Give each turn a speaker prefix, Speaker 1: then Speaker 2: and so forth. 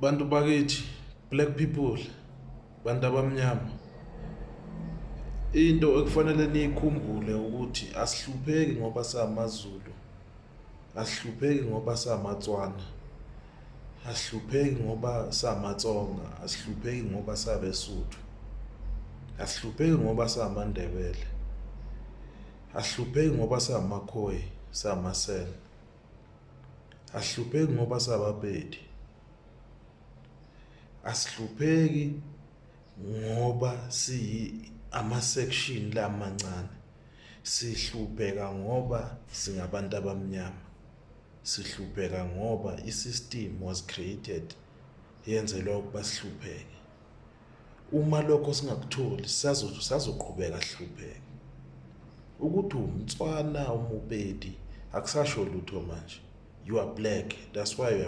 Speaker 1: Bantu bakithi, black people, bantu abamnyama, into ekufanele niyikhumbule ukuthi asihlupheki ngoba samaZulu, asihlupheki ngoba samaTswana, asihlupheki ngoba samaTsonga, asihlupheki ngoba sabeSuthu, asihlupheki ngoba samaNdebele, asihlupheki ngoba samaKhoi, samaSen, asihlupheki ngoba sabaPedi, asihlupheki ngoba siyi ama-section lamancane. Sihlupheka ngoba singabantu abamnyama, sihlupheka ngoba i-system was created yenzelwa ukuba sihlupheke. Uma lokho singakutholi, sazoqhubeka sihlupheke. Ukuthi umTswana, umuPedi, akusasho lutho manje. You are black, that's why you are